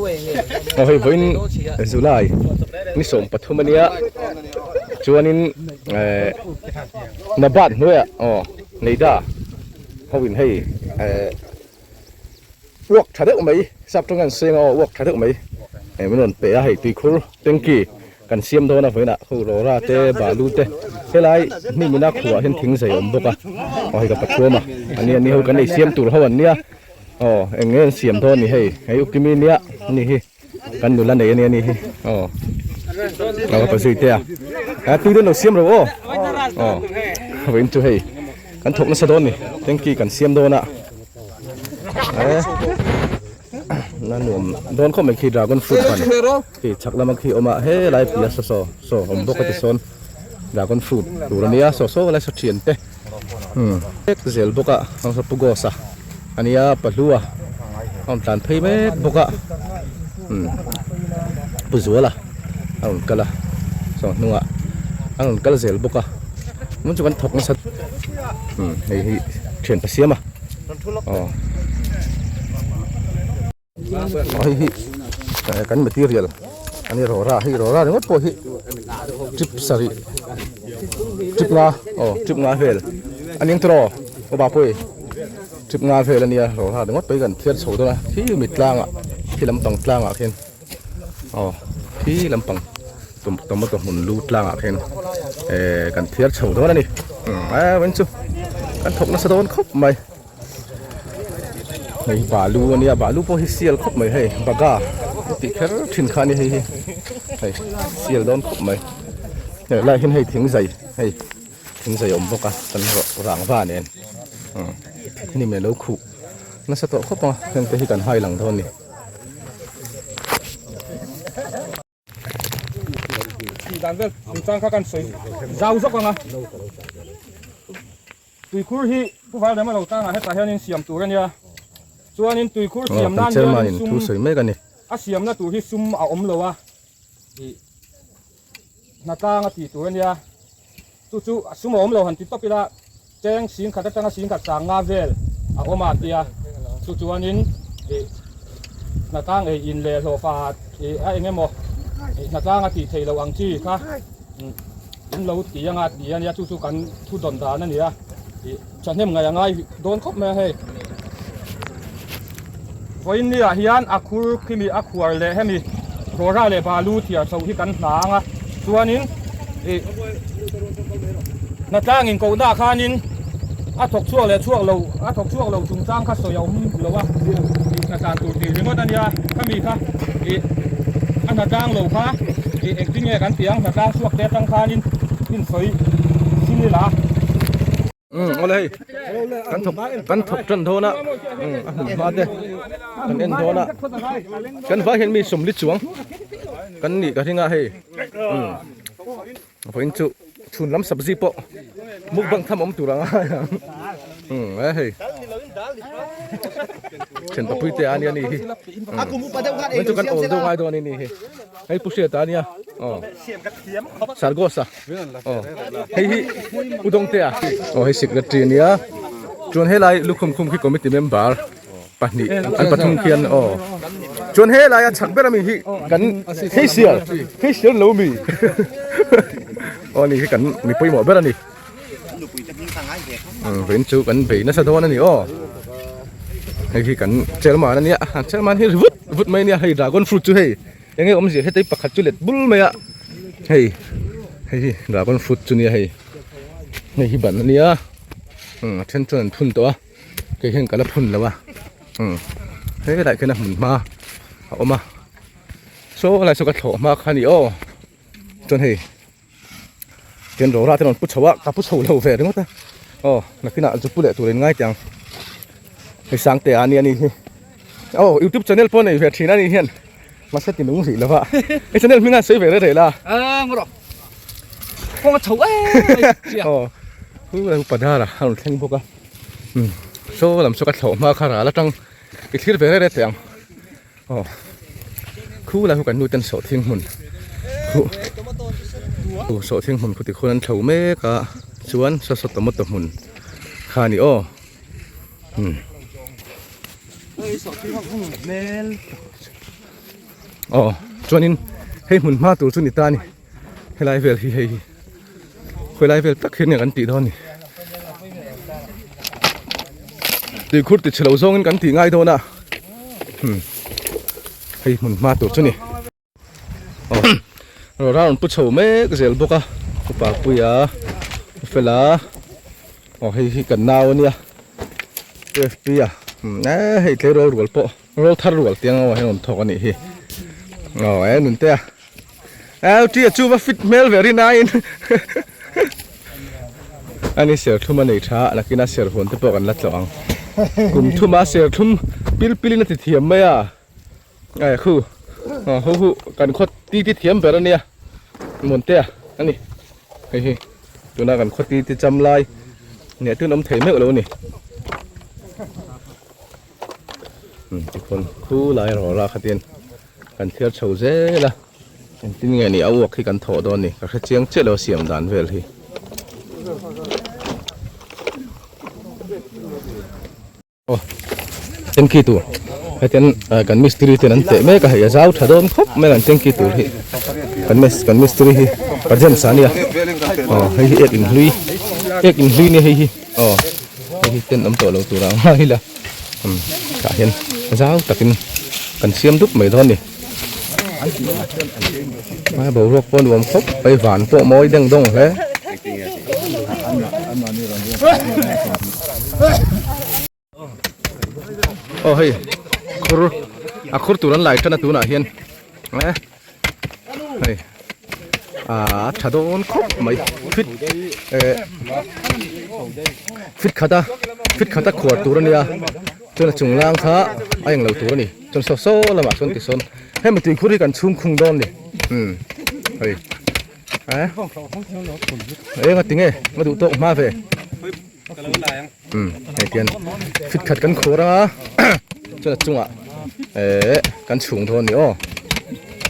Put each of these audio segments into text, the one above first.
Aw hei vawiin July ni 13 ania chuanin eh Nabat hnuaiah aw Neida hoin hei eh uak tha deuh mai sap tawng an seng a aw uak tha deuh mai eh min rawn pe a hei tuikhur tanky kan siam dawn a vawiinah ho rawra te balu te helai hnimina khuah hian thing zai a awm bawk a aw hei ka pathuam a ania ni ho kan ei siam tur ho an nia aw eng nge an siam dawn ni hei hei ukimi nia ani hi kan nula nei ania ni hi aw aw ka pazui te a a tui dawn lo siam ro aw aw vawiin chu hei kan thawk nasa dawn ni tanky kan siam dawn a eh na nuam dawn khawp mai khi dragon fruit ban khi chhak lama khi awm a helai piah saw saw saw awm bawk a ti sawn dragon fruit tur ania saw saw lai saw thian te umm mek zel bawk a heng saw pugos a ania pahlua a rawn tlan phei mek bawk a umm pu zuala a rawn kal a saw hnungah a rawn kal zel bawk a hmun chu kan thawk nasa umm hei hi thian pa siam a aw. Hei hi kan material a ni rawra hei rawra ringawt pawh hi trip sarih trip nga aw trip nga vel a ning tawh aw bapui trip nga vel a nia rawra ringawt pawh hi kan thiar chho dawn a khi mi tlangah khi lampang tlangah khian aw khi lampang tomato hmun lu tlangah khian eh kan thiar chho dawn a ni umm chu kan thawk nasa dawn khawp mai. Hei balu a nia balu pawh hi sial khawp mai hei baga tih kher thin kha a ni hei hi hei sial dawn khawp mai hei lai hian hei thing zai hei thing zai a awm bawk a kan rangva nen hnim alo khuh nasa tawh khawp a heng te hi kan hai lang dawn a ni. Dan vel chungchang kha kan sawi zau zawk ang a tuikhur hi pu val rem a lo tang a hetah hianin siam tur a nia chuanin tuikhur siam nan hianin sum sawi mek a ni a siamna tur hi sum a awm lo a ih hnatlang a tih tur a nia chu chu sum a awm lo han ti tawp ila cheng sing khat atanga sing khat sang nga vel a awm a tia chu chuanin ih hnatlang ei in leh hlawhfa ih a eng emaw ih hnatlang a tih theih loh ang chi kha in lo ti anga ti a nia chu chu kan thu dawn dan a ni a ih thahnem ngaih a ngai dawn khawp mai a hei vawiin ni ah hian a khur khimi a khuar leh hemi rawra leh balu thiar chho hi kan hna ang a chuanin ih hnatlang in koh dah khanin a thawk chhuak leh chhuak lo a thawk chhuak lo chungchang kha sawi a awm lo a ih hnatlan tur tih ringawt a nia khami kha ih a hnatlang lo kha ih engtin nge kan tih ang hnatlang chhuak te atang khanin insawi sin ila. Umm awle hei kan thawk kan thawk tan dawn a umm a hmun hma te kan en dawn a kan vai hian mi sawmli chuang kan nih ka ring a hei umm vawiin chu chhun lam sabzi pawh mukbang tham awm tur ang a umm e hei thian papui te a nia ni hi umm chu kan awl deuh ngai dawn a ni hi hei pu hriata a nia aw sargos a. Aw hei hi u Dawngtea aw hei secretary a nia chuan helai lukhum khum khi committee member pahnih an pathum khian aw chuan helai a chhak ber ami hi kan facial facial lo mi aw ani hi kan mi pawimawh ber a ni vawiin chu kan bei nasa dawn a ni aw hei hi kan chairman a nia chairman hi ri vut vut mai a nia hei dragon fruit chu hei. Enge awmzia heta hi pakhat chu let bul mai a hei hei hi dragon fruit chu nia hei hei hi ban ania umm a then chuan an phun tawh a kei hian ka la phun lo a umm helaiah khian a hmun hma a awm a saw lai saw ka thlawh hma kha a ni aw chuan hei tian rawra te rawn pu chho a ka pu chho lo ve ringawt a aw nakinah zu pu leh tur in ngai teh ang hei sangte a nia ni hi aw youtube channel pawh nei ve thin a ni hian mahse ti nung rih lova hei channel hming a sawi ve rei rei la kawng a chho em aw hu lam padara a rawn thleng bawk a um saw lam saw ka thlawh hma kha ral atang i thlir ve rei rei teh ang. Aw khu lai khu kan nu ten sawhthing hmun khu khu sawhthing hmun khu tikhuan an thlo mek a chuan saw saw tomato hmun kha a ni aw umm. Aw chuanin hei hmun hma tur chu ni ta a ni helai vel hi hei hi khawilai vel tak hi nia kan tih dawn a ni tuikhur ti chhe lo zawngin kan tih ngai dawn a hmm hei hmun hma tur chu ni aw rawra rawn pu chho mek zel bawk a upa puia fela aw hei hi kan nau a nia F P a eh hei tleirawl rual pawh Rawl thar rual tiang aw hian rawn thawk a nih hi. Aw e nunte a. LT a chu va fit hmel ve rin aiin. Ani serthlum a nei tha a nakina serhuan te pawh kan la tlawh ang. Kum thuma serthlum pil pilin a ti thiam mai a. Ai khu aw ho hu kan khaw ti ti thiam ber a nia. Muante a ani hei hi tuna kan khaw ti ti cham lai nia tun awm thei meuh lo a ni. Tikhawn khu lai rawh la khatin kan thlir chho zel a engtin nge ni a uak hi kan thawh dawn ni ka hre chiang chiah lo siam dan vel hi. Aw tanky tur hetian kan mistiri ten an teh mek a hei a zau tha dawn khawp mai an tanky tur hi kan mes kan mistiri hi pa James a nia aw hei hi ek inhlui ek inhlui nia hei hi aw. Hei hi tenawm tawh lo tur ang mai ila umm tah hian zau takin kan siam dup mai dawn a ni a boruak pawh nuam khawp mai van pawh mawi deng dawng hle. Aw hei khur a khur tur an lai tan a tunah hian eh hei ah a tha dawn khawp mai fit eh fit khat a fit khat a khuar tur a nia chuan a chung lang kha a englo tur a ni chuan saw saw lamah chuan tisawn hemi tuikhur hi kan chhung khung dawn a ni umm hei eh eng a ti nge a duh tawk hma ve. Umm hei tian fit khat kan khur anga chuan a chungah ehh kan chhung dawn a ni aw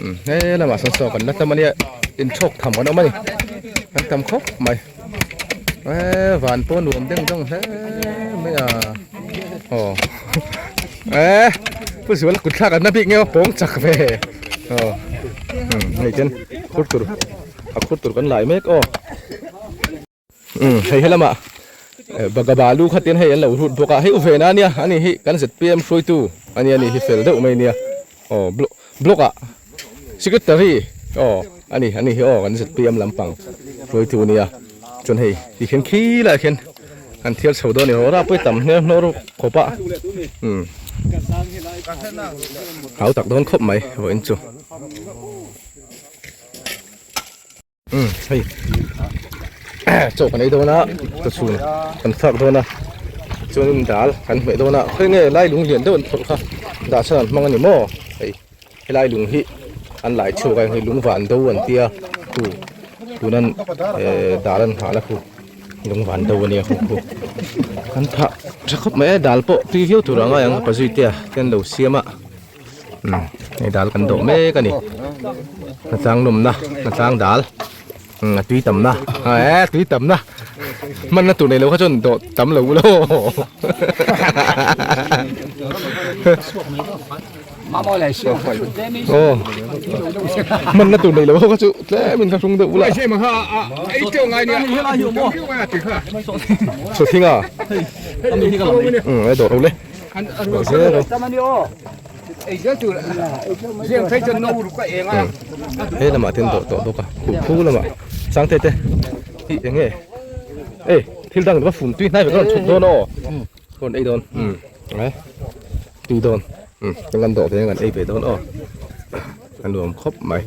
umm he lamah sawn saw kan la tam ania inchhawk tham kan awm a ni kan tam khawp mai eee van pawh nuam deuh deuh hle mai a aw eee pu zuala kut thlak an na bik nge aw pawng chak ve aw umm hei tian khur tur a khur tur kan lai mek aw. Umm hei helamah baga balu kha ten hei an lo hrut bawk a hei u vena ania ani hi kan zpm hruaitu ania ni hi fel deuh mai ania aw block block ah secretary aw ani ani hi aw kan zpm lampang hruaitu ania chuan hei ti khian khi lai khian an thial chho dawn a ni rawra pawh hi tam hmel hnawr khawp a umm hau tak dawn khawp mai vawiin chu. Umm hei chaw kan ei dawn a chawchhun kan fak dawn a chuanin dal kan hmeh dawn a khawi nge lai lung lian deuh an phawrh kha dah chhan an hmang a ni maw hei helai lung hi an lai chhuak a hei lung van do an tia khu tunan eh dal an nghah na khu lung van do ania khu khu an phah tha khawp mai a dal pawh tui viau tur a ngai ang pa zui te a te an lo siam a. Umm hei dal kan dawh mek a ni hnatlang nawmna hnatlang dal umm a tui tamna eh tui tamna hmanna tur neilo kha chuan dawh tam lo ula aw aw hmanna tur neilo ho kha chu tlemin ka hrung deuh ula sawthinga umm a dawh lo le. He lamah te an dawh tawh bawk a khuh khu lamah sangte te hi eng nge ei thil dang va fun tui hnai vek a rawn chhuk dawn aw rawn ei dawn umm tui dawn umm eng an dawh ve ang an ei ve dawn aw a nuam khawp mai.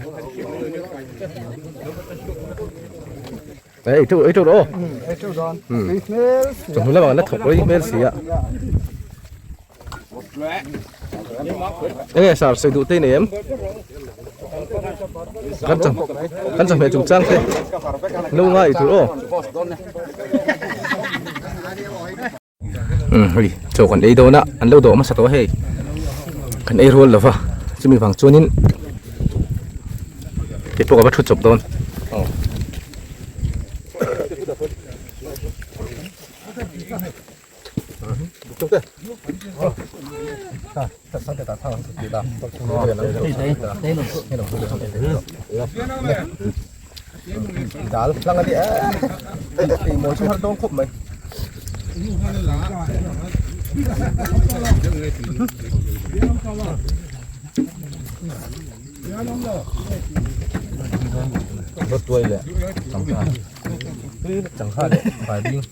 Ei teuh ei teuh rawh aw. Ei teuh dawn. Tui hmel si. Chawhnu lamah an la thawk rei hmel si a. Enge sar sawi duh te i nei em? Kan cham kan chawhmeh chungchang te lo ngai tur aw. Umm hei chaw kan ei dawn a an lo dawh hmasa tawh a hei kan ei rual lova chumi vang chuanin kei pawh ka va thu chawp dawn aw. Dal hlang a ni e ei mawi chu har dawn khawp mai. Rawtuai leh changkha changkha leh baibing.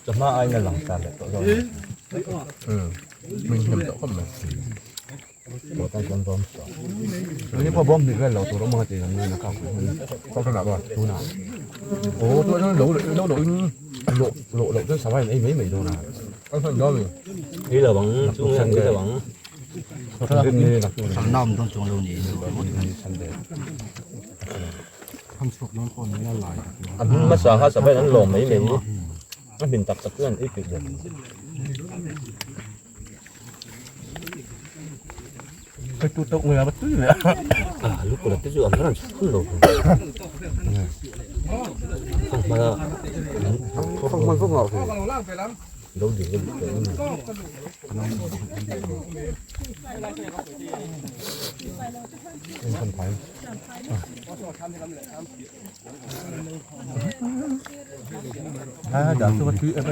Chawhma aiin a lang ta leh tawh zawk a min hnem tawh khawp mai Ni pawh bawm hnih vel lo tur awm ang a ti ang a kak tunah aw tunah chuan lo lo lo in lo lo loh chuan sava in ei mai mai dawn a Ei lo ang chu nge ei lo ang. A hmin hmasa kha sava in an lawm mai mai a hmin tak tak chuan an ei peih lo. A lu kawlh te chu an rawn chhuk lo lo ding a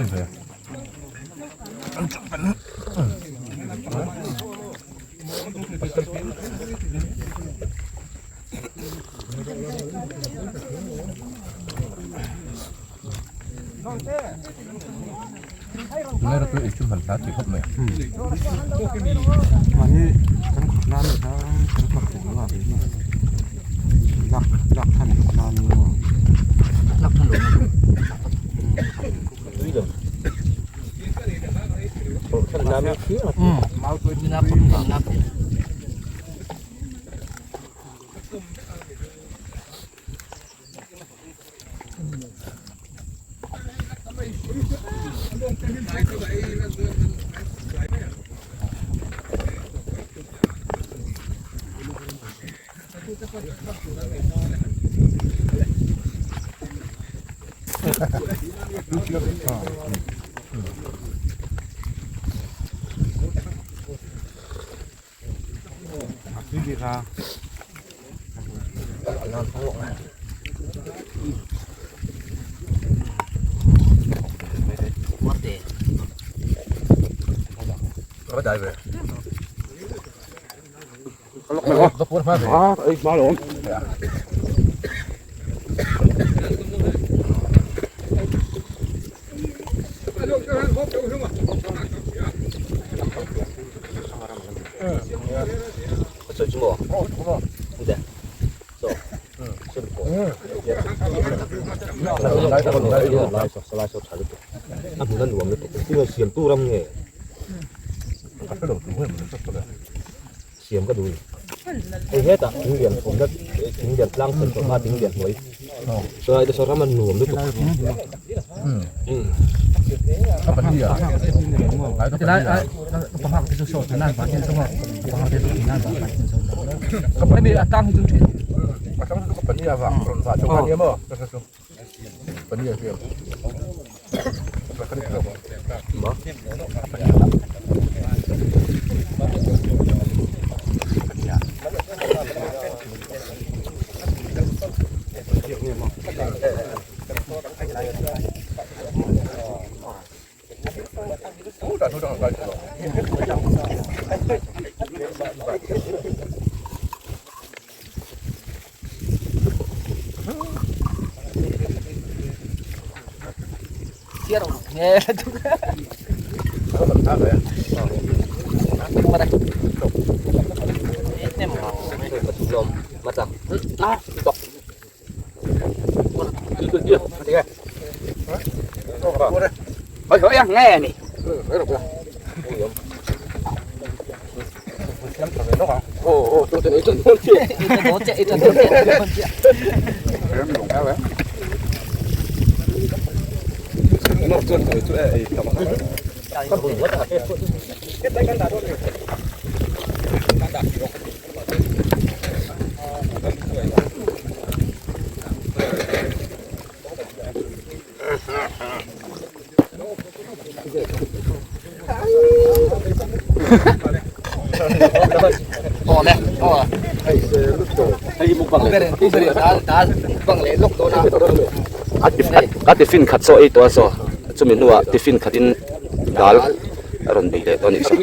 nih A hmun a nuam lutuk tinge siam tur ang nge siam ka duh hei hetah thing lian awmna thing lian tlang thlen tawh hma thing lian hnuai chuan saw ram a nuam lutuk A tiffin khat saw ei tawh a saw chumi hnuah tiffin khatin dal a rawn bei leh tawh a nih chu.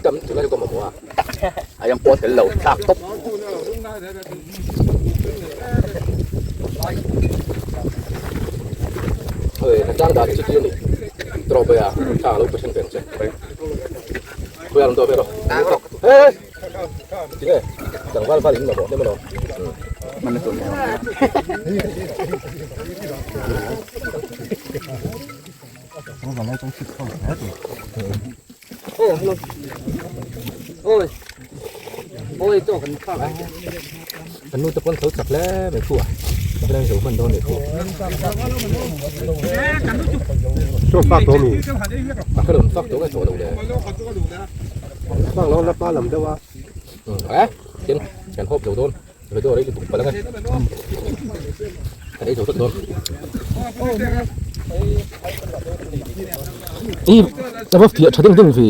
Kan nu te pawn tho chak hle mai khu a ka len zo hman dawn leh khu Chaw fak tawh mi a ka rawn fak tawh nge tawh lo le fak lo la pa lam deuh a eh tin kan hawp zo dawn video rei lutuk palh ang e kan ei zo vek dawn i a va fiah tha ding ding vi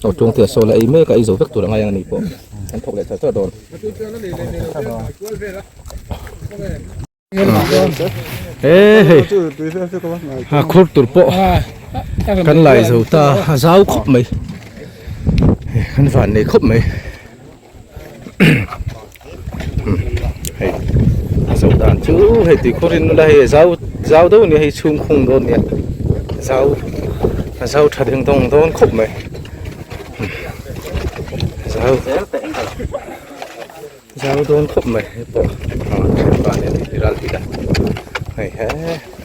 aw chuang te a sawl a ei mek a ei zo vek tur a ngai ang a ni pawh kan thawk leh char char dawn he hei a khur tur pawh kan lai zo ta a zau khawp mai kan van nei khawp mai hei a zo dan chu hei tuikhur in nula hei a zau zau deuh a nia hei chhung khung dawn a nia zau a zau tha ding dawng dawn khawp mai zau zau dawn khawp mai hei pawh ah thianpa nen i ral tih dan hei he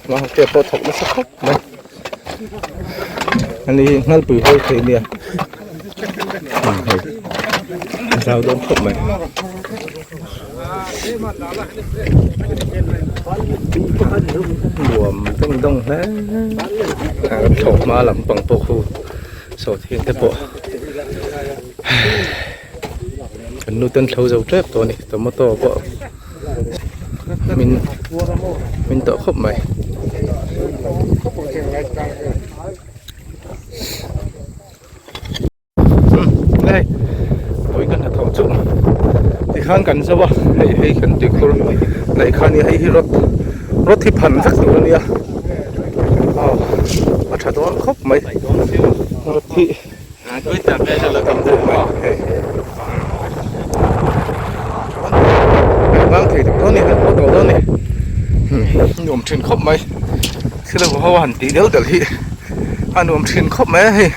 mahse pawh thawk nasa khawp mai. Ani hi nghalpui hawi thei nia hei a zau dawn khawp mai nuam dawng dawng hle a thlawh hma lampang pawh khu sawhthing te pawh kan nu ten thlo zo tep tawh a ni tomato pawh min min tawh khawp mai hei pui ka hnathawh chu tikhan kan zo a hei hei kan tuikhur laih kha nia hei hi rod rod hi phan vek tur ania aw a tha dawn khawp mai rod hi. Bang thei tak dawn ni kan haw tawh dawn ni nuam thin khawp mai thil a ho han tih del del hi a nuam thin khawp mai a hei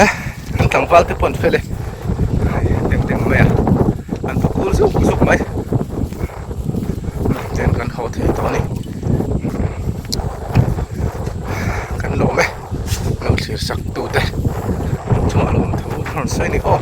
eh an tlangval te pawh an fel e teng teng mai a an va kul zuk zuk mai ten kan haw thei tawh a ni kan lawm e. Lo thlir sak tute chungah lawm tho a rawn sawi a ni aw.